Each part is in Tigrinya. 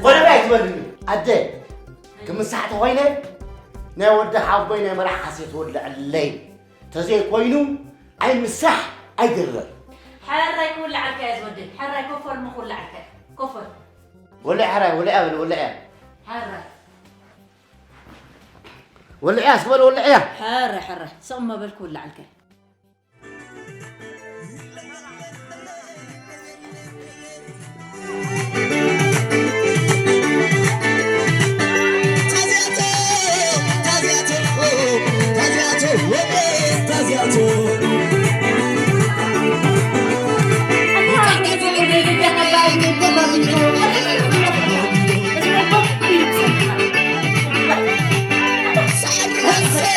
ጎደና ኣይትበልኒ ኣደ። ክምሳሕ ተኾይነ ናይ ወዲ ሓቦይ ናይ መርዓ ካሴት ወልዐለይ። ተዘይኮይኑ ኣይምሳሕ ኣይድረር። ሕራይ ክውልዓልካ እየ ዝወደይ። ሕራይ ኮፈል ምኽውልዓልካ እየ። ኮፈል። ወልዕ ሕራይ፣ ወልዕ በል፣ ወልዕ እያ። ሕራይ። ወልዕ እያ፣ ስበል ወልዕ እያ። ሕራይ፣ ሕራይ። ስቕ መበል ክውልዓልካ እየ።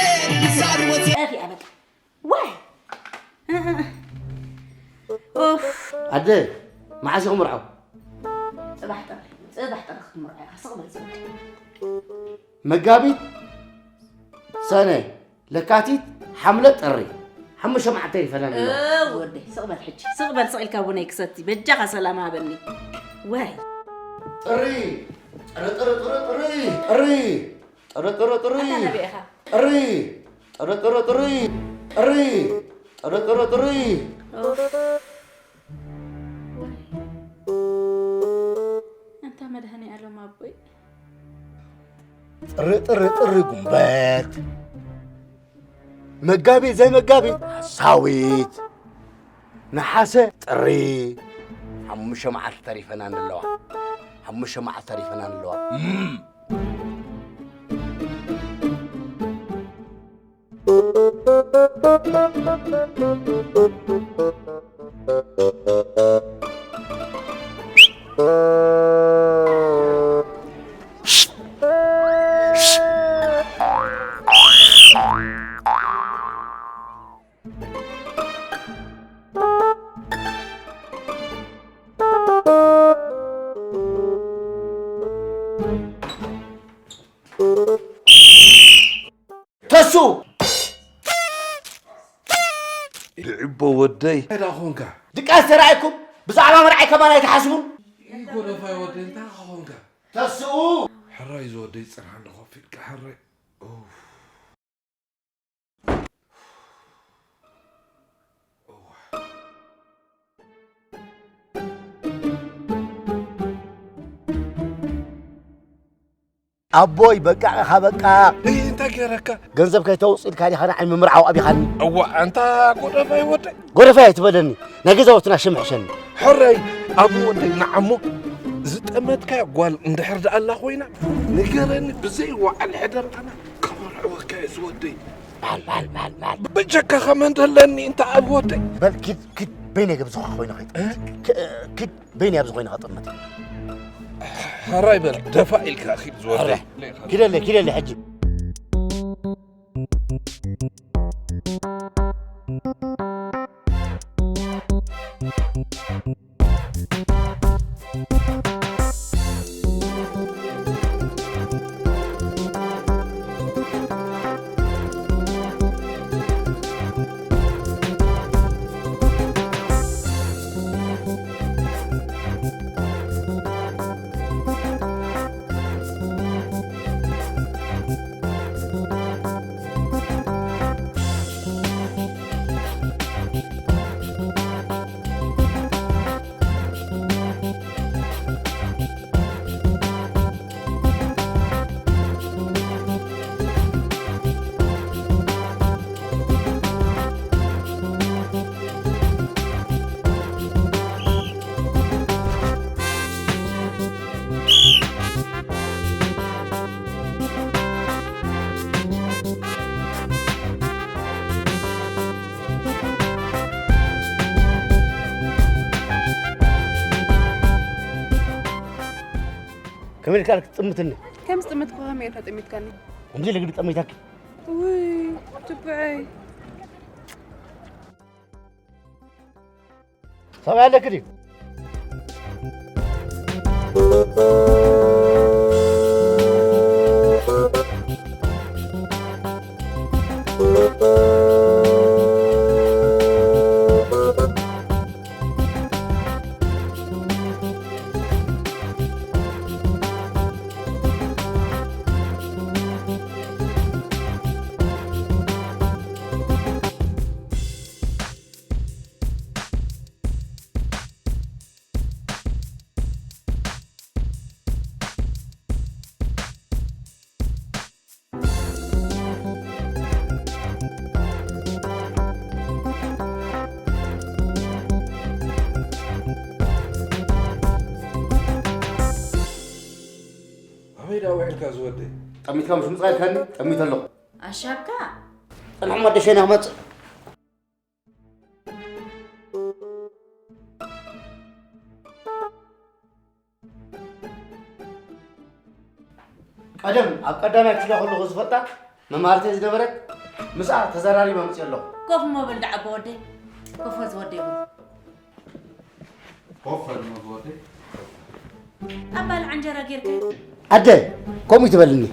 ጠፊኣ በቃ። ዋይ! ኡፍ! ኣደ፣ መዓስ ኢኹም መርዓኹም? ጽባሕ ጥሪ፣ ጽባሕ ጥሪ ክትምርዖ ኢኻ። ስቕ በል ዝብል። መጋቢት፣ ሰነ፣ ለካቲት፣ ሓምለ፣ ጥሪ። ሓሙሽተ መዓልቲ ተሪፈና ኣሎ። እው፣ ወደይ፣ ስቕ በል ሕጂ። ስቕ በል፣ ስቕ ኢልካ ቡነይ ክሰቲ። በጃኻ ሰላም ሃበኒ። ዋይ! ጥሪ፣ ጥሪ፣ ጥሪ፣ ጥሪ፣ ጥሪ፣ ጥሪ። ጥሪ፣ ጥሪ፣ ጥሪ። ኣታ ናበይ ኢኻ? ጥሪ፣ ጥሪ፣ ጥሪ፣ ጥሪ። ጥሪ፣ ጥሪ፣ ጥሪ፣ ጥሪ። ኡፍ። ኣንታ መድሃኔ ኣለም ኣቦይ። ጥሪ፣ ጥሪ፣ ጥሪ፣ ጉንበት። መጋቢት ዘይመጋቢት ሓሳዊት። ነሓሰ ጥሪ። ሓሙሽተ መዓልቲ ተሪፈናን ኣለዋ። ሓሙሽተ መዓልቲ ተሪፈናን ኣለዋ። እም። ተሱ! ድዒቦ ወደይ። እንታይ ደኣ ኾንካ? ድቃስ ተራእይኩም ብዛዕባ መርዓይ ከማን ኣይትሓስቡን? ይጎደፋይ ወደይ፣ እንታይ ኾንካ? ተስኡ! ሕራይ ዝወደይ፣ ጽንሓኒ ኮፍ ኢልካ፣ ሕራይ። ኡፍ። ኣቦይ፣ በቃ ኢኻ፣ በቃ። እይ፣ እንታይ ገይረካ? ገንዘብ ከይተውፅእ ኢልካ ዲኻ ንዓይ ምምርዓው ኣቢኻኒ? እዋ፣ ኣንታ ጎደፋይ ወደይ። ጎደፋይ ኣይትበለኒ፣ ናይ ገዛውትና ሽም ሕሸኒ። ሕራይ፣ ኣቡ ወደይ፣ ንዓሞ ዝጠመትካያ ጓል እንድሕር ደኣ ኣላ ኮይና፣ ንገረኒ፣ ብዘይ ወዓል ሕደር ኣነ ከመርዕወካ እየ ዝወደይ። ማል፣ ማል፣ ማል፣ ማል። በጃካ ከመን ደለኒ እንተ ኣቡ ወደይ። በል ኪድ፣ ኪድ፣ በይነይ ገብዝኻ ኮይነ ኸይጠምት። እ? ክ-፣ ኪድ፣ በይነይ ኣብዚ ኮይነ ኸጠምት። ሕራይ በል፣ ደፋ ኢልካ ኪድ ዝወደይ። ሕራይ። ኪደለይ፣ ኪደለይ ሕጂ። ከመይ ኢልካ ክትጥምትኒ? ከም ዝጥምትኩ ከመይ ኢልካ ጠሚትካኒ? ከምዚ ኢለ ግዲ ጠሚታኪ። ውይ፣ ትብዐይ። ሰብኣይ ኣለኪ ድዩ? ኢልካ ዝወደይ። ጠሚትካ ምስ ምጻእ ኢልካኒ፣ ጠሚት ኣለኹ። ኣሻካ? ጸንሖም ኣደሸና ክመጽእ። ቀደም ኣብ ቀዳማይ ክፍለ ከለኹ ዝፈልጣ መማርተይ ዝነበረት ምስኣ ተዘራሪበ መፅእ ኣለኹ። ኮፍ እሞ በል ደዓ ኣቦ ወደይ። ኮፍ ወዝ ወደይ በል። ኮፍ በል እሞ ወደይ። ኣብ ባልዓ እንጀራ ጌርካ። ኣደ፣ ከምኡ ትበልኒ።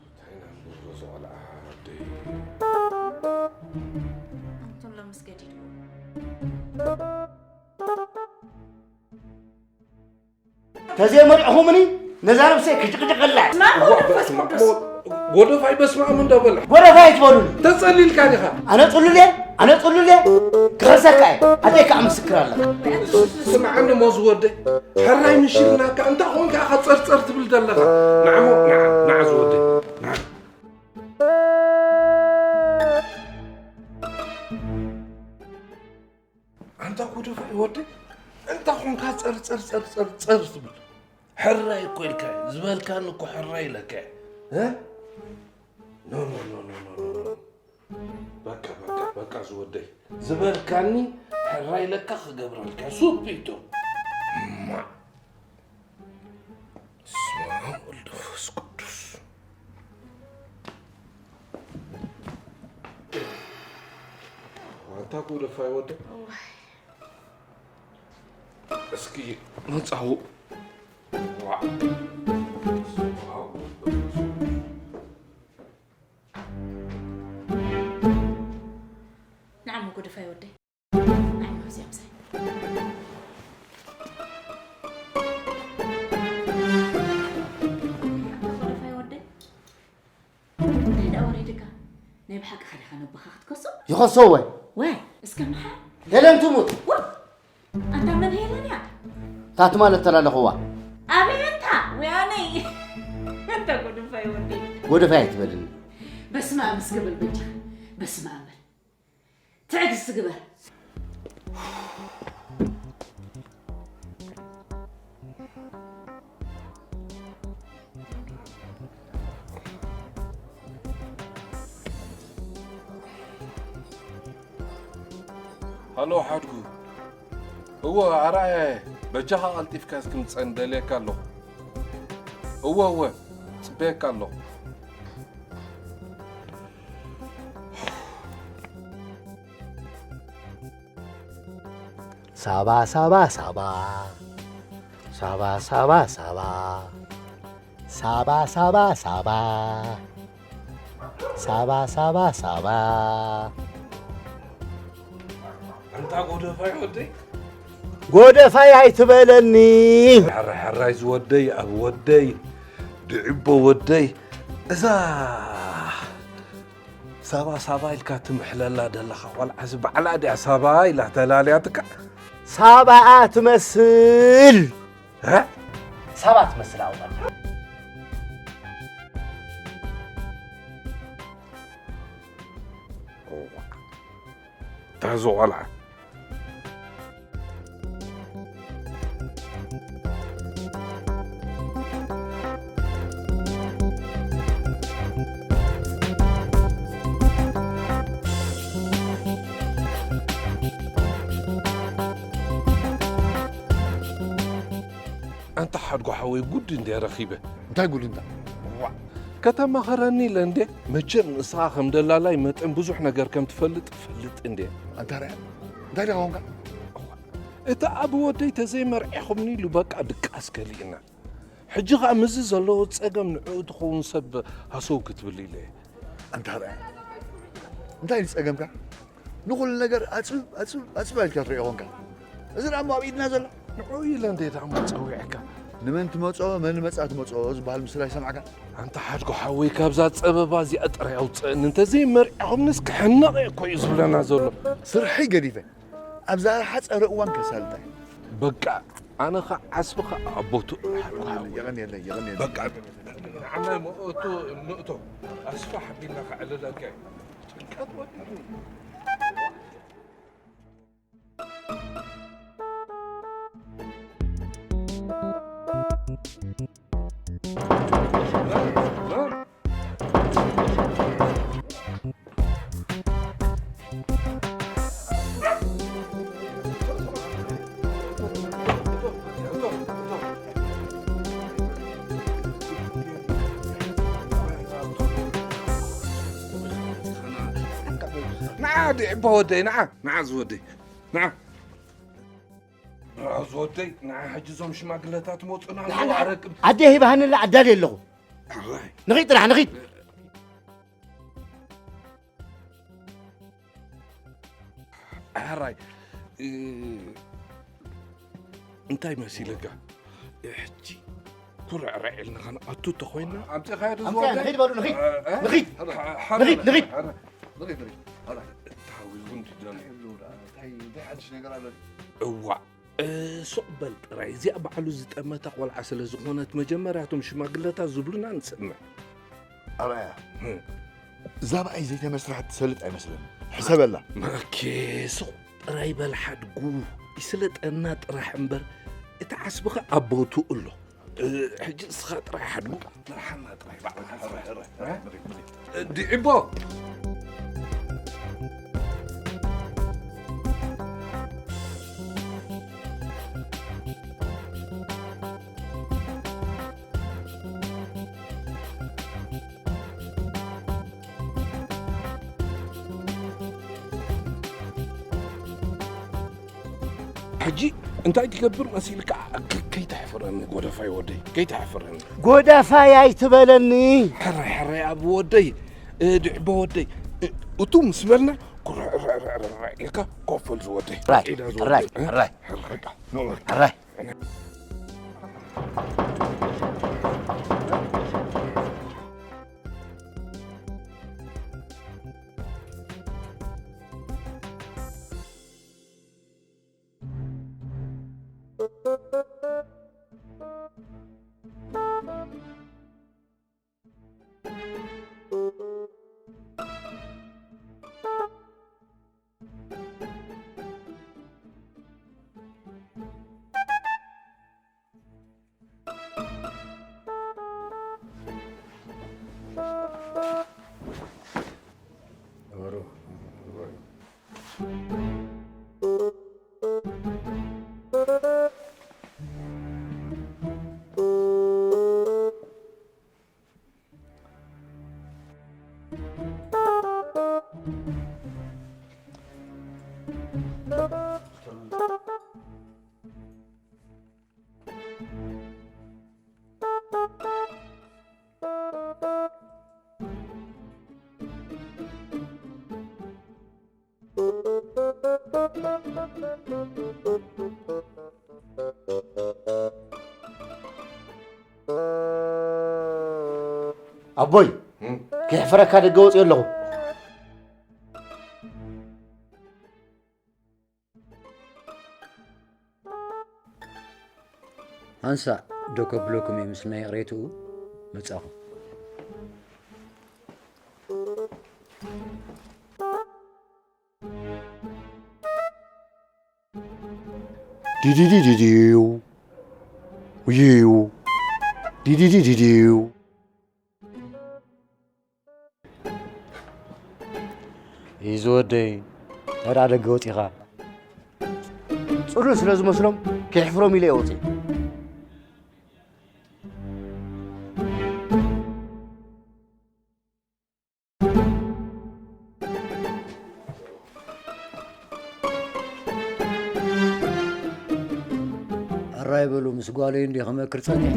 እንታይ ኢና ንገብሮ እዛ ቆልዓ ኣደይ? ኣንቱም ሎምስ ገዲድዎ። ተዘይመርዕኹምኒ ነዛ ነብሰይ ክጭቅጭቀላ። ስማ እዋ፣ መንፈስ በስመ ቅዱስ። ኣብ። ጎደፋይ በስመ ኣብ እንዳበላ። ጎደፋይ ኣይትበሉኒ። ተጸሊልካ ዲኻ? ኣነ ጽሉል እየ፣ ኣነ ጽሉል እየ። ክኸሰካ እየ። ኣደይ ከዓ ምስክር ኣላ። ስምዓኒ ሞ ዝወደይ። ሕራይ ምሽልናካ እንታይ ኾንካ ኢኻ ጸርጸር ትብል ዘለኻ? ንዓሞ፣ ንዓ፣ ንዓ ዝወደይ። ንዓ። ኣንታ ጎደፋይ ወደይ፣ እንታይ ኾንካ ጸር፣ ጸር፣ ጸር፣ ጸር፣ ጸር ትብል? ሕራይ እኮ ኢልካ፣ ዝበልካኒ እኮ ሕራይ ኢለካ። እ? ኖ፣ ኖ፣ ኖ። በቃ፣ በቃ፣ በቃ ዝወደይ። ዝበልካኒ ሕራይ ኢለካ ክገብረልካ። ሱፒቶ። እማ። በስመ ኣብ ወወልድ ወመንፈስ ቅዱስ። ኣንታ ጎደፋይ ወደይ። እዋይ። እስኪ መጻኹ። ዋ። በስመ ኣብ ወወልድ ወመንፈስ ቅዱስ። ንዓሞ ጎደፋይ ወደይ። ንዓሞ እዚኣ ምሳይ። ኣታ ጎደፋይ ወደይ። እንታይ ደኣ ወሪድካ? ናይ ብሓቂ ኸዲኻ ነቦኻ ክትከሶ? ይኸሶ ወይ? ወይ፣ እስከ መሓር። ሄለን ትሙት። ዋ! ኣንታ መን ሄለን እያ? እታ ትማል እተላለኽዋ። ኣበይ ኣንታ? ወያነይ። ኣንታ ጎደፋይ ወደይ። ጎደፋይ ኣይትበልኒ። በስመ ኣብ እስከ በል በጃኻ። በስመ ኣብ በል። ትዕግስቲ ግበር። ሃሎ ሓድጉ። እወ፣ ኣርኣየ፣ በጃኻ ቀልጢፍካ እስኪ ምጸን ደልየካ ኣለኹ። እወ፣ እወ፣ ጽበየካ ኣለኹ። ሳባ፣ ሳባ፣ ሳባ። ሳባ፣ ሳባ፣ ሳባ። ሳባ፣ ሳባ፣ ሳባ። ሳባ፣ ሳባ፣ ሳባ። ኣንታ ጎደፋይ ወደይ። ጎደፋይ ኣይትበለኒ። ሕራይ፣ ሕራይ ዝወደይ፣ ኣብ ወደይ፣ ድዒቦ ወደይ። እዛ ሳባ፣ ሳባ ኢልካ ትምሕለላ ዘለኻ ቆልዓ፣ እዚ ባዕላ ድያ ሳባ ኢላ ተላልያትካ? ሳባኣ ትመስል። እ? ሳባ ትመስል ኣውጣ። እዋ። እታ እዚ ቆልዓ። ኣንታ ሓድጎ ሓወይ፣ ጉድ እንድየ ረኺበ። እንታይ ጉድ እንታ? ዋእ፣ ከተማኸረኒ ኢለ እንዴ? መቸም ንስኻ ከም ደላላይ መጠን ብዙሕ ነገር ከም ትፈልጥ እፈልጥ እንዴ? ኣንታ ርኣ፣ እንታይ ደኣ ኾንካ? እቲ ኣቢ ወደይ ተዘይመርዒኹምኒ ኢሉ በቃ ድቃስ ከሊእና። ሕጂ ኸኣ ምስዚ ዘለዎ ጸገም ንዕኡ ትኸውን ሰብ ሃሰው ክትብል ኢለ እየ። ኣንታ ርኣ፣ እንታይ እዩ ጸገምካ? ንኹሉ ነገር ኣጽብብ፣ ኣጽብብ፣ ኣጽብብ ኢልካ ትሪኦ ኾንካ። እዚ ደኣ እሞ ኣብ ኢድና ዘሎ። ንዕኡ ኢለ እንዴ ደኣ እሞ ጸዊዐካ? ንመን ትመጾ፣ መን መጻ ትመጾ ዝበሃል ምስላ ይሰማዕካ? ኣንታ ሓድጎ ሓወይ፣ ካብዛ ጸበባ እዚኣ ጥራይ ኣውጽአኒ። እንተዘይመርዒኹምንስ ክሕነቕ እየ እኮ እዩ ዝብለና ዘሎ። ስርሐይ ገዲፈ፣ ኣብዛ ዝሓጸረ እዋን ከሳልጣ እየ። በቃ፣ ኣነ ኸዓ ዓስብኻ ኣብ ቦትኡ ሓድጎ ሓወይ። የቐንየለይ፣ የቐንየለይ። በቃ፣ ንዓናይ መእቱ ንእቶ። ኣስፋሕ ኣቢልና ከዕልለካ እዩ። ጭንቀት ወዲእኒ። ዲዒባ ወደይ፣ ንዓ፣ ንዓ ዝወደይ፣ ንዓ። ንዓ ዝወደይ፣ ንዓ፣ ሕጂ እዞም ሽማግለታት መጹና ኣለዉ፣ ኣረቂ። ኣደ ሂባህንላ ዓዳሊ ኣለኹ። ሕራይ። ንኺድ ጥራሕ፣ ንኺድ። ሕራይ። እ፣ እንታይ መሲልካ? ሕጂ ኩርዕርዕ ኢልና ኸንኣቱ ተኾይንና? ኣምጺእካዮ ዶ ኣምጺኣ፣ ዝወደይ? ንኺድ በሉ፣ ንኺድ። እ፣ እ? ንኺድ። ሕራይ፣ ንኺድ፣ ንኺድ። ሕራይ፣ ንኺድ፣ ንኺድ። ሕራይ። ተሃዊኹ እንዲ ደሎ። እንታይ፣ እንታይ ሓድሽ ነገር ኣሎ? እዋእ፣ እ፣ ሱቕ በል ጥራይ። እዚኣ ባዕሉ ዝጠመታ ቆልዓ ስለ ዝኾነት፣ መጀመርያ እቶም ሽማግለታት ዝብሉና ንሰምዕ። ኣርኣያ፣ እም። እዛ ብኣይ ዘይተመስርሐት ትሰልጥ ኣይመስለኒ። ሕሰበላ። መኬ፣ ሱቕ ጥራይ በል ሓድጉ። ይስለጠና ጥራሕ እምበር፣ እቲ ዓስብኻ ኣብ ቦትኡ ኣሎ። እ፣ ሕጂ እስኻ ጥራይ ሓድጉ። መርሓና ጥራይ ባዕልኻ። ዲዒቦ። ሕጂ እንታይ ትገብር መሲልካ? ከ-፣ ከይተሕፍረኒ ጎደፋይ ወደይ፣ ከይተሕፍረኒ። ጎደፋይ ኣይትበለኒ። ሕራይ፣ ሕራይ ኣብ ወደይ፣ እ፣ ድዕቦ ወደይ፣ እ፣ እቱ ምስ በልና ኩርዕርዕርዕ ኢልካ ኮፍ በል ዝወደይ። ሕራይ፣ ኢዳ ዝወደይ። ሕራይ፣ እ? ሕራይ። ሕራይ። በቃ፣ ኖ፣ በቃ። ሕራይ። ኣቦይ፣ እም? ክሕፍረካ ደገ ወፂኦ ኣለኹ። ሃንሳእ ዶ ከብለኩም እየ፣ ምስ ናይ ይቕሬትኡ መጻኹ። ዲዲዲዲዲው። ውይው። ዲዲዲዲዲው። ኢዚ ወደይ፣ ተራ ደገ ወጺኻ። ጽሉል ስለ ዝመስሎም፣ ከየሕፍሮም ኢለ እየ ወጺኤ። ኣራይ በሉ፣ ምስ ጓለይ እንድየ ክመክር ጸኒሐ።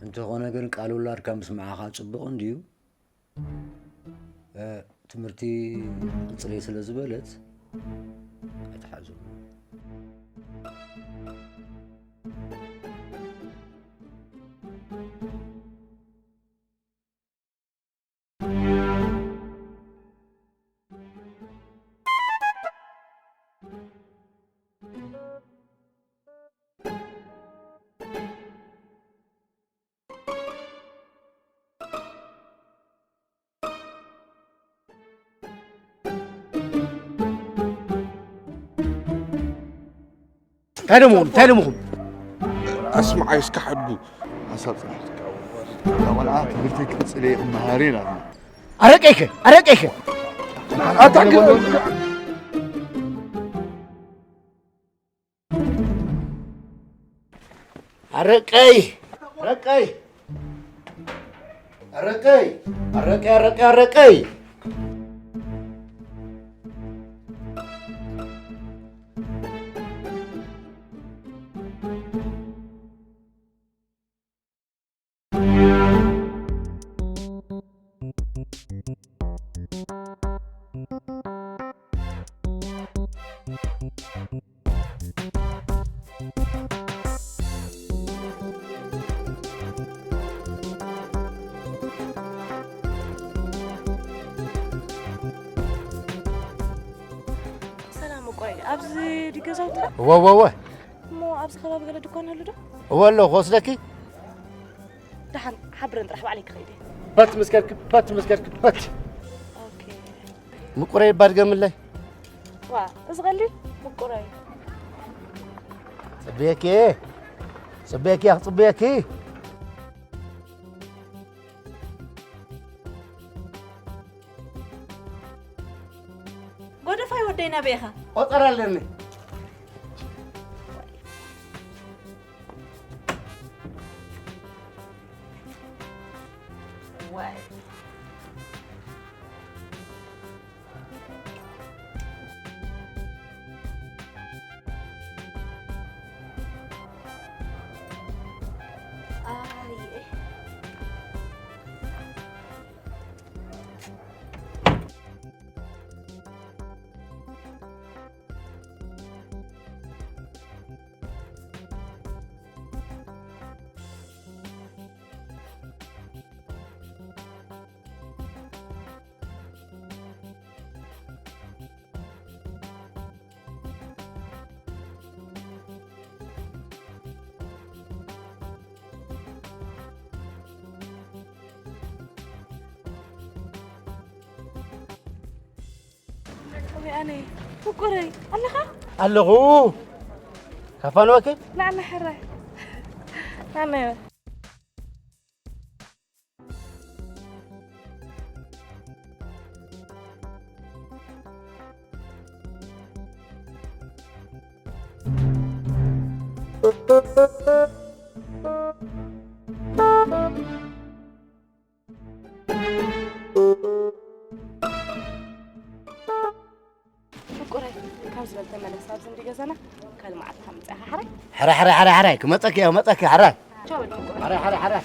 እንተኾነ ግን ቃል ውላድካ ምስማዕኻ ጽቡቕ እንድዩ። እ፣ ትምህርቲ ቅጽለይ ስለ ዝበለት ኣይትሓዙ። እንታይ ደሞ፣ እንታይ ደሞ? ኣስምዓይ እስከ ሓድጉ። ሓሳብ ጽናሕ። እታ ቆልዓ ትምህርተይ ክቕጽል እየ ክመሃር እየ ኢላትና። ኣረቀይከ፣ ኣረቀይከ። ኣታ ግን ኣረቀይ፣ ኣረቀይ፣ ኣረቀይ፣ ኣረቀይ፣ ኣረቀይ፣ ኣረቀይ። ድዩ ገዛውትኻ? እወ እወ እወ። እሞ ኣብዚ ከባቢ ገለ ድኳን ኣሎ ዶ? እወ ኣሎ፣ ክወስደኪ? ደሓን ሓብረን ጥራሕ ባዕለይ ክኸይድ እየ። በት ምስ ከድኪ፣ በት ምስ ከድኪ፣ በት። ኦኬ። ምቁረይ እባ ድገምለይ። ዋ፣ እዚ ቀሊል ምቁረይ። ጽብየኪ፣ ጽብየኪ፣ ክጽብየኪ። ጎደፋይ ወደይ ናበይ ኢኻ? ቆጸራ ኣለኒ። ዋይ። ኣየ። ወይ ኣነ ፍቁረይ ኣለኻ? ኣለኹ። ካፋንወኪ? ንዓና ሕራይ። ንዓና ሕራይ። ፍቁረይ፣ ካብ ዝበል ተመለስ፣ ኣብዚ እንዲ ገዛና ካልእ መዓልቲ ከምፅኣኻ፣ ሕራይ? ሕራይ፣ ሕራይ፣ ሕራይ፣ ሕራይ፣ ክመፀኪ እየ፣ ክመፀኪ፣ ሕራይ። ቻው በል ፍቁረይ። ሕራይ፣ ሕራይ፣ ሕራይ።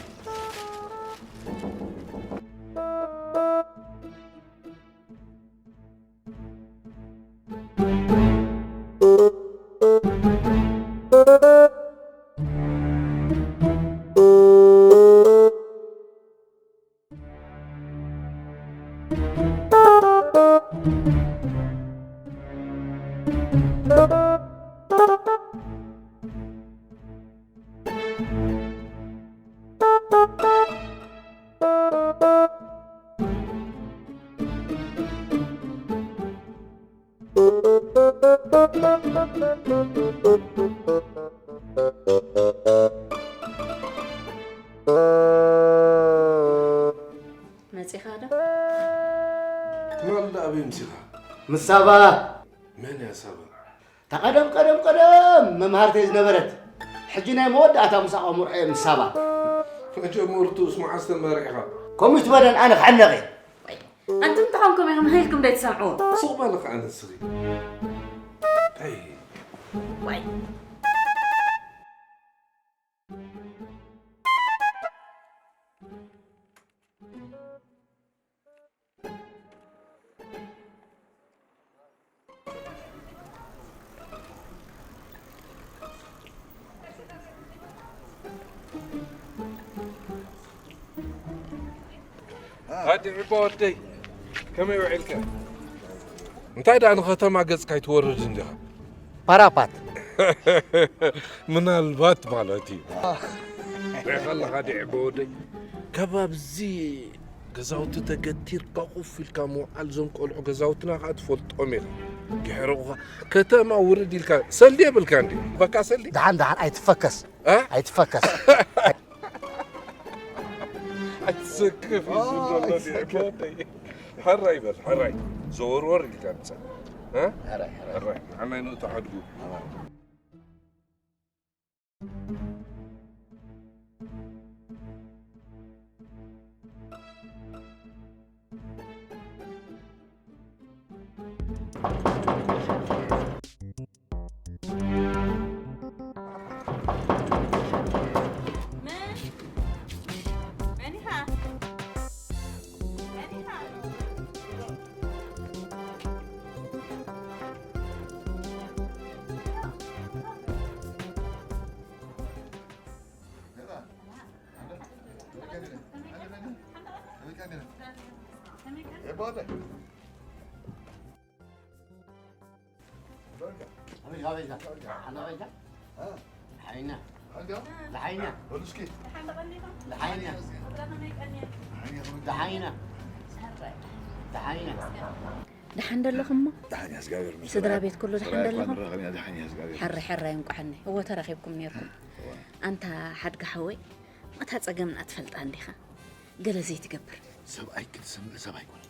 መጺኻ ዶ? ትማሊ ደኣ ኣበይ ምሲኻ? ምስ ሳባ። መን እያ ሳባ? እታ ቀደም፣ ቀደም፣ ቀደም መምሃርተይ ዝነበረት፣ ሕጂ ናይ መወዳእታ ምሳኻ ምርዖ እየ ምስ ሳባ። መጀመርትኡስ መዓስ ተመሪዕኻ? ከምኡ ይትበለን ኣነ ክሕነቕ እየ። ኣንቱም ተኾንኩም ኢኹም፣ ሀይልኩም ዶ ትሰምዑ? ስቕ በል ኸዓ ንስኺ። ኣይ። ዋይ። ሃዲ ዒባ ወደይ፣ ከመይ ውዒልካ? እንታይ ደኣ ንኸተማ ገጽካ ኣይትወርድን ዲኻ? ፓራፓት። ምናልባት ማለት እዩ። ሪኢኻ ኣለኻ ዲዒ በወደይ? ከባብዚ ገዛውቲ ተገቲርካ ኮፍ ኢልካ ምውዓል፣ እዞም ቆልዑ ገዛውትና ከኣ ትፈልጦም ኢኻ። ድሕርኡኻ ከተማ ውርድ ኢልካ ሰልዲ የብልካ እንዲ። በቃ ሰልዲ። ደሓን ደሓን ኣይትፈከስ። እ? ኣይትፈከስ። ኣይትሰክፍ እዩ ዝብሎ ኣሎ ዲዒ በወደይ። ሕራይ በል፣ ሕራይ። ዘወርወር ኢልካ ምጻእ። እ? ሕራይ፣ ሕራይ። ሕራይ። ንዓናይ ንእቶ ሓድጉ። ኣበይዛ? ሓና በይዛ? ሓይና። ሓይና። ሓይና። ሓይና። ሓይና። ደሓን ደለኹም እሞ? ደሓን እያ፣ እግዚኣብሔር ይመስገን። ስድራ ቤት ኩሉ ደሓን ደለኹም? ንራኸብ ኢና፣ ደሓን እያ፣ እግዚኣብሔር ሕራይ፣ ይመስገን። ሕራይ፣ እንቋዕ እኒ-፣ እዎ፣ ተራኺብኩም ኔርኩም። እዎ። ኣንታ ሓድጋ ሓወይ፣ እታ ጸገምና ትፈልጣ እንዲኻ። ገለ ዘይትገብር። ሰብኣይ ክትሰምዕ ሰብ ኣይኮነን።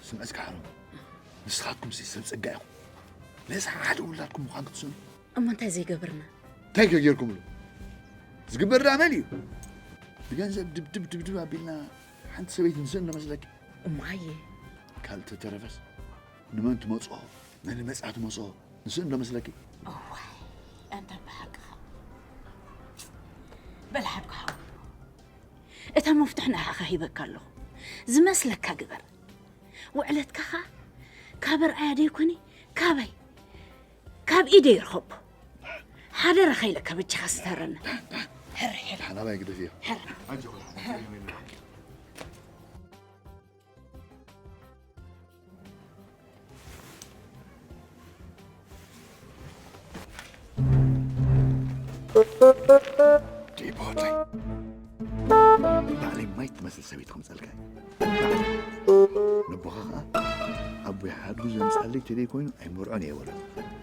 ስምዐ እስከ ሓሮም። ንስኻትኩም ሲ ሰብ ጸጋ ኢኹም። ለዛ ሓደ ውላድኩም ምዃን ክትስእኑ። እሞ እንታይ ዘይገብርና? እንታይ ከ ጌርኩምሉ? ዝግበር ደኣ መን እዩ? ብገንዘብ ድብድብ ድብድብ ኣቢልና ሓንቲ ሰበይቲ ንስእን ዶ መስለኪ? እሞ ኣየ። ካልእ ተተረፈስ ንመን ትመጽኦ፣ መን መጻ ትመጽኦ፣ ንስእን ዶ መስለኪ? እዋይ፣ ኣንታ ብሓቅኻ። በል ሓድካ ሓው። እታ መፍትሕ ንዓኻ ሂበካ ኣለኹ። ዝመስለካ ግበር። ውዕለትካ ኸኣ ካብ ኣርኣያ ደይኮነ፣ ካባይ፣ ካብ ኢደይ ርኸቦ። ሓደራኻ ኢለካ በጃኻ ስታረና። ሕር፣ ሕር። ሓናባይ ግደፍዮ። ሕር። ዲቦተይ፣ ባዕለይ ማይ ትመስል ሰበይቲ ከምፀልካ እየ። ባዕለይ። ነቦኻ ኸዓ ኣቦይ ሓድጉ ዘምፅኣለይ ተደይ ኮይኑ ኣይመርዖን እየ በሎ።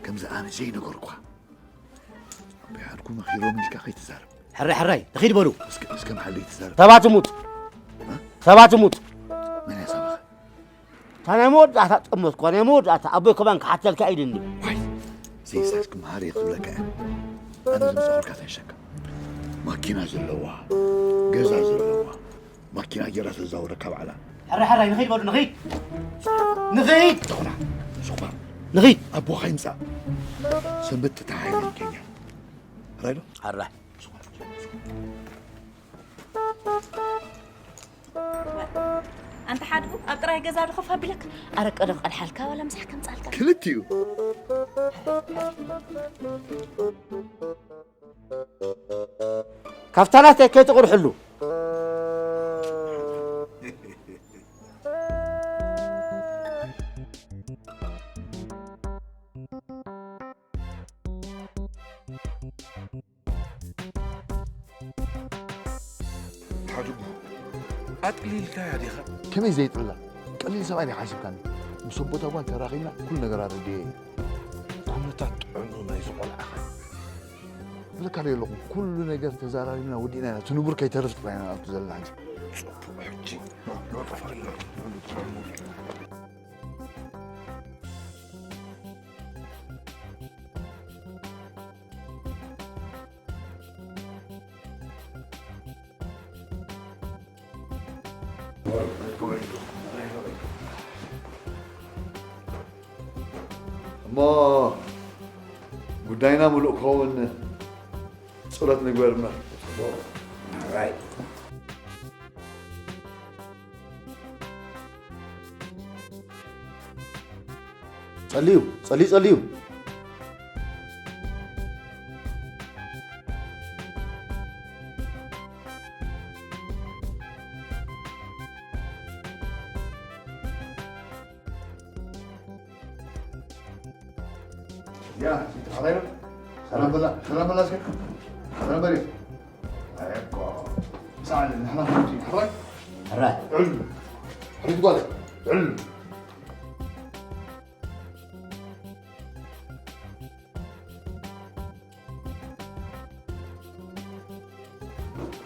ከምዚ ኣነ ዘይነገርኩኻ። ኣቦይ ሓድጉ መኺሮም ኢልካ ከይትዛረብ። ሕራይ፣ ሕራይ፣ ንኺድ በሉ። እስከ፣ እስከ መሓለይ ትዛረብ። ሰባት ሙት። እ? ሰባት ሙት። መን እያ ሰባኸ? እታ ናይ መወዳእታ ጠመትኳ፣ ናይ መወዳእታ ኣቦይ ከማን ክሓተልካ ኢልኒ። ዋይ፣ ዘይሳት ክመሃር እየ ክብለካ እየ። ኣነ ዝምፃኹልካ ተንሸካ። ማኪና ዘለዋ፣ ገዛ ዘለዋ፣ ማኪና ጌራ ተዛውረካ ባዕላ። ሕራይ፣ ሕራይ፣ ንኺድ በሉ፣ ንኺድ። ንኺድ። ዝኾና፣ ዝኾና። ንኺድ። ኣቦኻ ይምፃእ። ሰንበት ተተሓሒዘ ንኬኛ። ሕራይ ዶ? ሕራይ። ኣንተ ሓድጉ ኣብ ጥራይ ገዛ ዶ ኮፍ ኣቢለካ ኣረቀ ዶ ቀድሓልካ ዋላ ምሳሕ ከምጻልካ? ክልቲኡ። ካብታ ናተይ ከይትቕርሕሉ። ሓድጉ፣ ኣጥሊልካያ ዲኻ? ከመይ ዘይጥልላ? ቀሊል ሰብኣይ ዲኻ ሓሲብካኒ? ምስ ኣቦታ ጓል ተራኺብና ኩሉ ነገር ኣረድኤ እየ። ኩነታት ጥዕኑ ናይዚ ቆልዓኻ። ብለካ ዶ የለኹ? ኩሉ ነገር ተዛራሪብና ወዲእና ኢና። እቲ ንቡር ከይተርፍ ጥራይ ኢና ንኣቱ ዘለና ሕጂ። ጽቡቕ፣ ሕጂ ንወፈርና። እሞ ጉዳይና ምሉእ ክኸውን ጸሎት ንግበር እምበር። ጸልዩ፣ ጸልዩ፣ ጸልዩ። ያ፣ ሲቲ ሓራይ ነው። ሰላም በላ፣ ሰላም በላ እስኪ። ሰላም በል። ኣይ እኮ። ሰዓል፣ ንሕና ከምቲ፣ ሕራይ? ሕራይ። ዕል። ሕሪት ጓል። ዕል።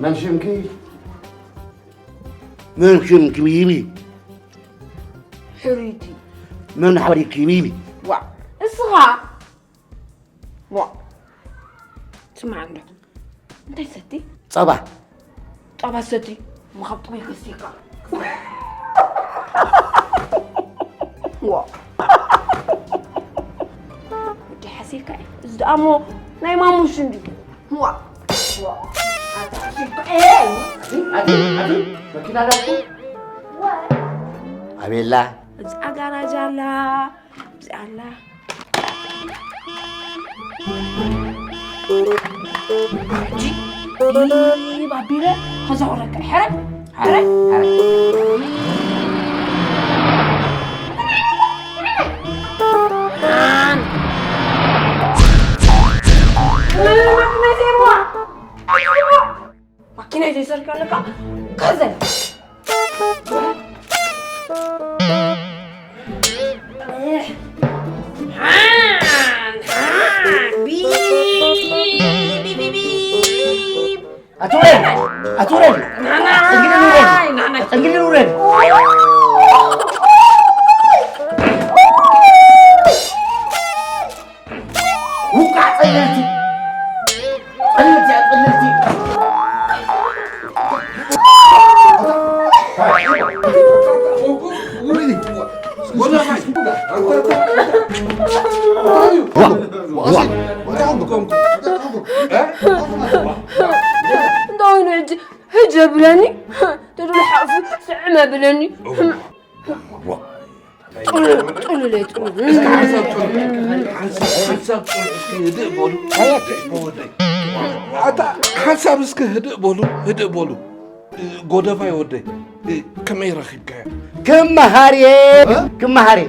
መን ሽምኪ? መን ሽምኪ ብይቢ? ሕሪቲ። መን ሓሪኪ ብይቢ? ዋ፣ እስኻ? ዋ። ስማዕ እንዶ። እንታይ ሰቲ? ጸባ። ጸባ ሰቲ። ምኻብ ጥሜ ከሲካ። ዋ። ወዲ ሓሲካ እዩ። እዚ ደኣ እሞ ናይ ማሙሽ እንዲ። ዋ። ዋ። ኣታ ሓሲካ። ኤ! ኣቲ፣ ኣቲ፣ መኪና ዳኩ? ዋ። ኣቤላ። እዛ ጋራጅ ኣላ። እዚኣ ኣላ። ሕጂ ይብ ኣቢለ ከዘውረካ። ሕረ፣ ሕረ፣ ሕረ። መኪና ይዘይሰርካ ኣለካ። ከዘን ኣቶ ውረድ! ኣቶ ውረድ! ጸግልን ውረድ! ጸግልን ውረድ! ውቃዕ ጸለልቲ! ጸለልቲ እያ ጸለልቲ! እንታይ ኮይኑ ሕጂ ሕጂ ብለኒ ተድሎ ሓቑፊ ስዕመ ብለኒ ጥሉለ ጥሉ ሓንሳብ ፅንሑ እስኪ ህድእ በሉ ኣታ ሓንሳብ እስኪ ህድእ በሉ ህድእ በሉ ጎደፋይ ወደይ ከመይ ረኺብካዮ ክመሃርየ ክመሃርየ